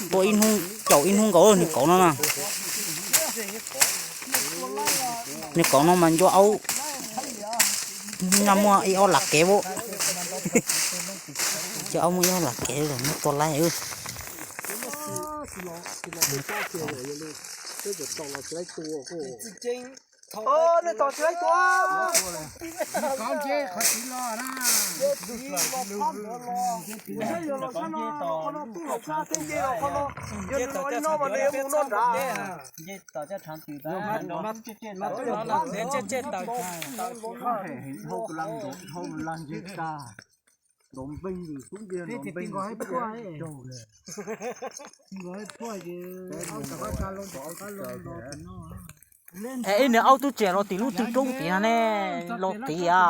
Tua ib hnub caum ib hnub nkaus niag kauv no na. Niag kauv no mas nco aub, nyob muaj ib ob lam kev ub. Nco aub muaj ib ob lam kev los muab tua laib. Es ib niag aub tub tseem los tim lub twg roob tim no ne, los tim a.